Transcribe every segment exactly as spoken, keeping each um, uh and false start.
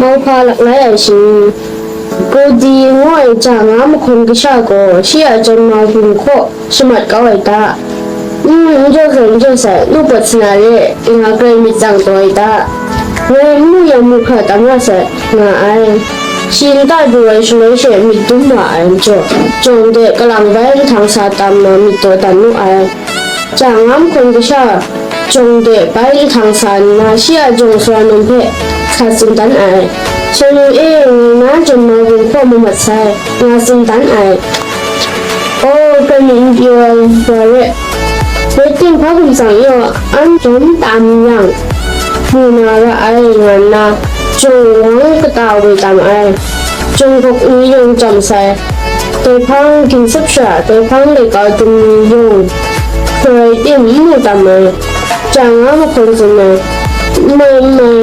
Mauhpa laklai ai shani, Kodi ngu ai ja nga mahkawn kasha gaw shi a janma bum hkaw shamat kau ai ta? N, n jaw sai, n jaw sai, nu pawt sa na re, nga grai myit tsang taw ai ta? Ngai n mu yang mu hkra tam wa sai, nga ai. Shi nta du ai shaloi she myit dum wa ai majaw, jawng de kalang bai nhtang sa tam na myit taw dan nu ai. Ja nga mahkawn kasha jawng de bai nhtang sa nna, shi a jawng sara num hpe sa tsun dan ai. Shani e, ngai na janma bum hkaw mamat sai, nga tsun dan ai. O, hkrai mi n pyi ai wa re, rai tim hpa hkum tsang yaw an jawm tam yang, mu na ra ai, nga nna, jawng wang kata woi tam ai. Jawng hkawk ni yawng chyam sai, dai hpang ginsup sha, dai hpang laika dum ni yawng, hkrai tim n mu tam ai. Ja nga mahkawn tsun ai, n mai, n mai,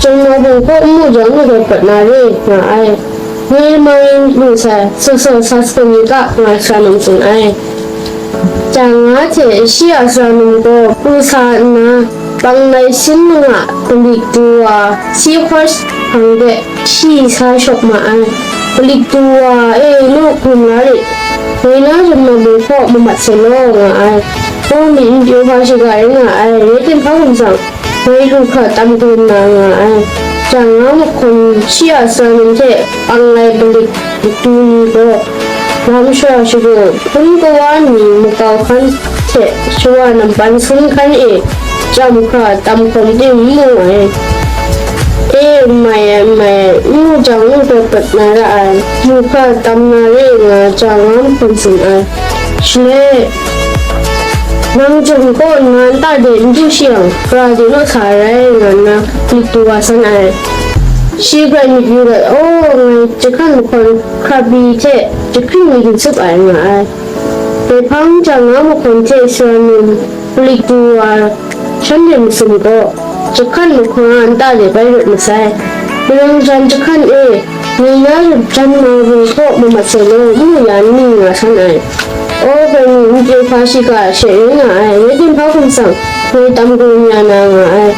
janma bum hkaw n mu jang, nu grai pawt na re, nga ai. Ngai mai lu sai, sa sa sa sagan ni ga, nga sara num tsun ai. Ja nga hte shi a sara num gaw pru sa nna, panglai sin manga palik du wa, seahorse hpang de shi sa shawk ma ai. Palik du wa e, nu hkum la rit, ngai na janma bum hkaw mamat sai law, nga ai. O, myit n pyi hpa shiga rai nga ai, rai tim hpa hkum tsang, ngai lu hkra tam kau na nga ai. Ja nga mahkawn shi a sara num hte panglai palik du ni gaw, lam shara shagu hpun kawa ni makau hkan hte shawa nampan sun hkan e chyam hkra tam hkawm tim n mu ai. E, n mai ai, n mai ai, n mu jang, nu grai pawt na ra ai, mu hkra tam na re, nga ja nga mahkawn tsun ai. Shaloi, nang jawng kaw nna nta de n du shi yang, gara de naw sa ai rai, nga nna myit du wa san ai. Shi grai myit yu let, o, ngai jahkan mahkawn hkrabyi hte jahkring ni ginsup ai, nga ai. Dai hpang ja nga mahkawn hte sara num palik du wa shanhte masum gaw, jahkan mahkawn a nta de bai rawt masai. Malawng jan jahkan e, ngai na janma bum hkaw mamat sai law, n mu ya ni, nga san ai. O, hkrai mi n pyi hpa shiga she rai nga ai, rai tim hpa hkum tsang, ngai tam kau ya na nga ai.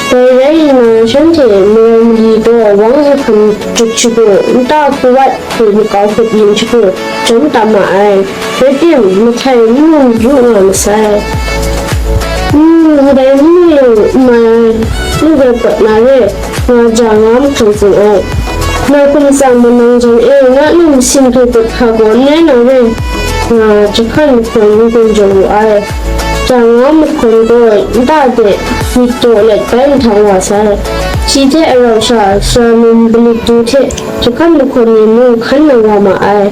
Dai rai nna, shanhte marai mali gaw wang jahkan jut shagu, nta hku wat hte makau hkut yin shagu, jawm tam ma ai. Rai tim, mahtai n mu yu nga masai. N, ndai n mu yang n mai ai, nu grai pawt na re, nga ja nga mahkawn tsun ai. Na hkum tsang manang jan e, na nu masin hkrai put hkra gaw n rai na re, nga jahkan mahkawn n gun jaw wu ai. Ja nga mahkawn gaw nta de myit taw let bai nhtang wa sai. Shi hte arau sha sara num palik du hte jahkan mahkawn ni mung hkan nang wa ma ai.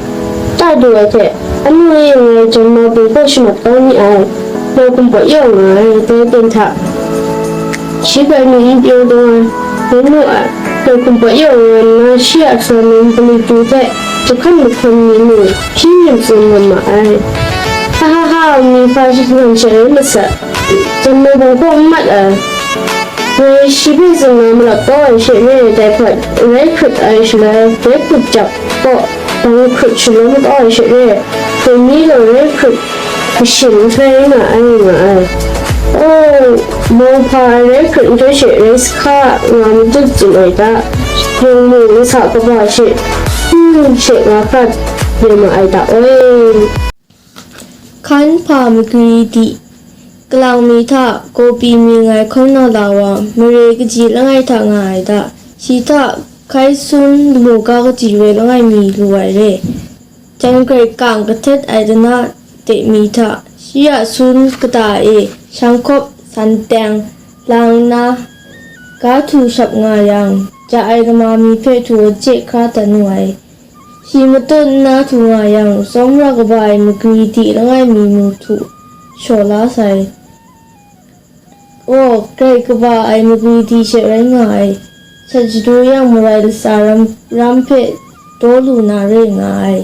Nta du ai hte, anu e, ngai janma bum hkaw shamat kau ni ai, ngai hkum pawt yaw nga ai, dai ten hta. Shi grai mi n pyi dawng ai, ngai mu ai, ngai hkum pawt yaw nga nna, shi a sara num palik du hte jahkan mahkawn ni mung hpyi nim tsun nga ma ai. Ha ha ha, mi hpa shadawn she rai masat, janma bum hkaw n mat ai. Ngai shi hpe tsun na malap kau ai she re, dai hpat rai hkrut ai shaloi, rai hkrut jap kaw, dang hkrut shalawm kau ai she re, dai ni gaw rai hkrut mashin hkrai nga ai, nga ai. O, mauhpa ai rai hkrut nhtoi she rai sa hka nga matut tsun ai ta, yawng mu nsa kaba she, hmm, she nga hkra re ma ai ta, oi. Hkan hpa magwi di, kalang mi hta, Kopi mi ngai hkawn na la wa, mare kaji langai hta nga ai ta, shi hta hkai sun lamu ga kaji rai langai mi lu ai re. Jan grai kang kahtet ai dana de mi hta, shi a sun kata e shang hkawp san teng lang nna, ga htu shap nga yang, ja ai lama mi hpe htu aje hkra dan nu ai. Shi matut nna htu nga yang, tsawmra kaba ai magwi di langai mi mung htu shaw la sai. Gaw, grai kaba ai magwi di she rai nga ai. Shat shadu yang marai latsa ram, ram hpe daw lu na re nga ai.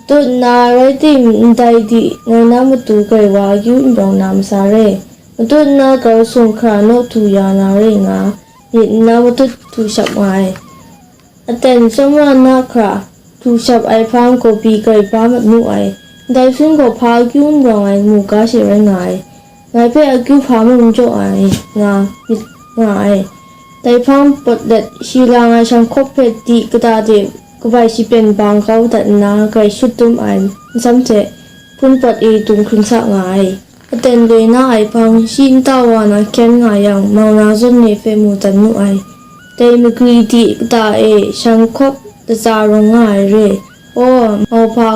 Matut nna rai tim, ndai di ngai na matu grai wa akyu n rawng na masa re. Matut nna grau sung hkra naw htu ya na re nga, myit nna matut htu shap nga ai. Aten tsawmra na hkra htu shap ai hpang Kopi grai ba mat mu ai, ndai hpyen gaw hpa akyu n rawng ai mu ga she rai nga ai, ngai hpe akyu hpa mung n jaw ai, nga myit nga ai. Dai hpang pawt let shi lang ai shanghkawp hpe di kata de kabai shapyen bang kau dat nna grai shut dum ai, masam hte hpun pawt e dung hkring sa nga ai. Aten loi na ai hpang shi nta wa na hkyen nga yang, mau na zawn ni hpe mu dan nu ai. Dai magwi di kata e shanghkawp latsa rawng nga ai re. Aw, mau hpa,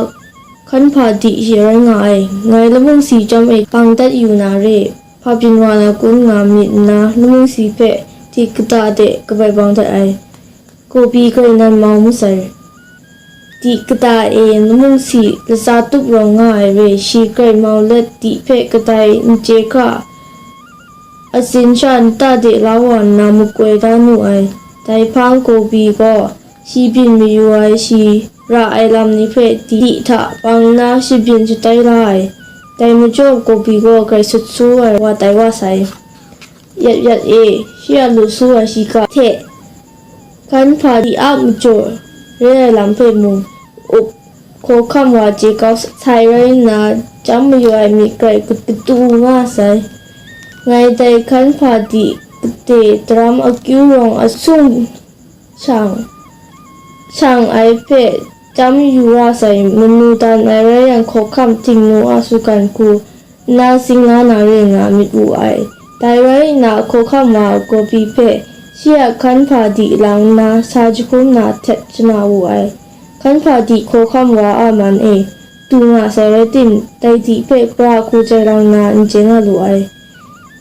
hkan hpa di shi rai nga ai, ngai lamung si chyawm e bang dat yu na re, hpa byin wa na kun nga myit nna, lamung si hpe di kata de kabai bang dat ai. Gobi grai nan mau masai. Di kata e lamung si latsa tup rawng nga ai re, shi grai mau let di hpe kadai n chye hkra, atsin sha nta de la wa nna makoi da nu ai. Dai hpang Gobi gaw shi byin mayu ai, shi ra ai lam ni hpe di hta bang nna shi byin shatai la ai. Dai majaw Gobi gaw grai sut su ai wa tai wa sai. Yat yat e, shi a lu su ai shiga hte hkan hpa di a majaw re ai lam hpe mung up, hkawhkam wa chye kau sai rai nna, chyam mayu ai myit grai katu nga sai. Ngai dai hkan hpa di kate daram akyu rawng asung shang, shang ai hpe chyam yu wa sai, manu dan ai rai yang, hkawhkam htingnu a sugan hku nna sing la na re nga myit wu ai. Dai rai nna, hkawhkam wa Gobi hpe shi a hkan hpa di lang nna, sa jahkrum na htet shana wu ai. Hkan hpa di hkawhkam wa a man e du nga sai rai tim, dai di hpe pra hku chye lang nna n chye nga lu ai.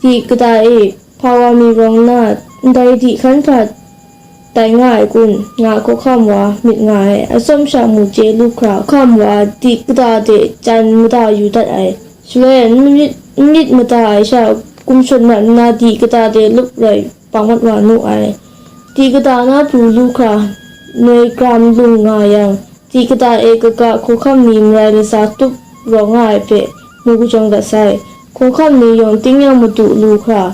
Di kata e, hpa wa mi rawng nna, ndai di hkan hpa tai nga ai kun, nga hkawhkam wa myit nga ai, atsawm sha mu chye lu hkra, hkawhkam wa di kata de jan mada yu dat ai. Shaloi n myit, n myit mada ai sha, gumshawn mat nna di kata de lup rai bang mat wa nu ai. Di kata na pru lu hkra, noi gram lung nga yang, di kata e kaga hkawhkam ni marai latsa tup rawng nga ai hpe mu kajawng dat sai. Hkawhkam ni yawng ting yang madu lu hkra,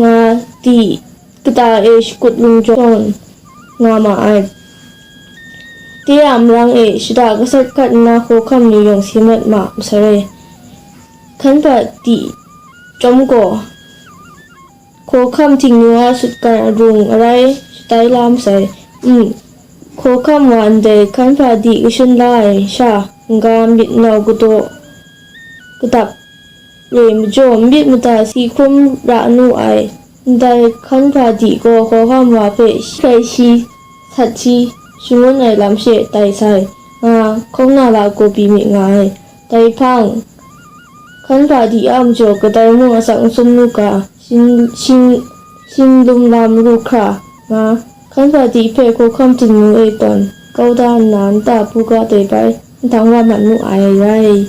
nga di kata e shakut lung jawng nga ma ai. Te a marang e shada gasat gat nna hkawhkam ni yawng si mat ma masai re. Hkan hpa di chyawm gaw, hkawhkam htingnu a sutgan arung arai shatai la masai. N, hkawhkam wa ndai hkan hpa di kashun la ai sha, n-ga myit nau kadaw kadap re majaw, myit mada si hkrum ra nu ai. Ndai hkan hpa di gaw hkawhkam wa hpe shi hkrai shi, sat shi, shangun ai lam she tai sai, nga hkawng na la Gobi myit nga ai. Dai hpang, hkan hpa di a majaw kadai mung asak n sum nu ga, shin, shin, shin lum lam ru hkra nga, hkan hpa di hpe hkawhkam htingnu e tawn kau da nna, nta buga dai bai nhtang wa mat mu ai rai.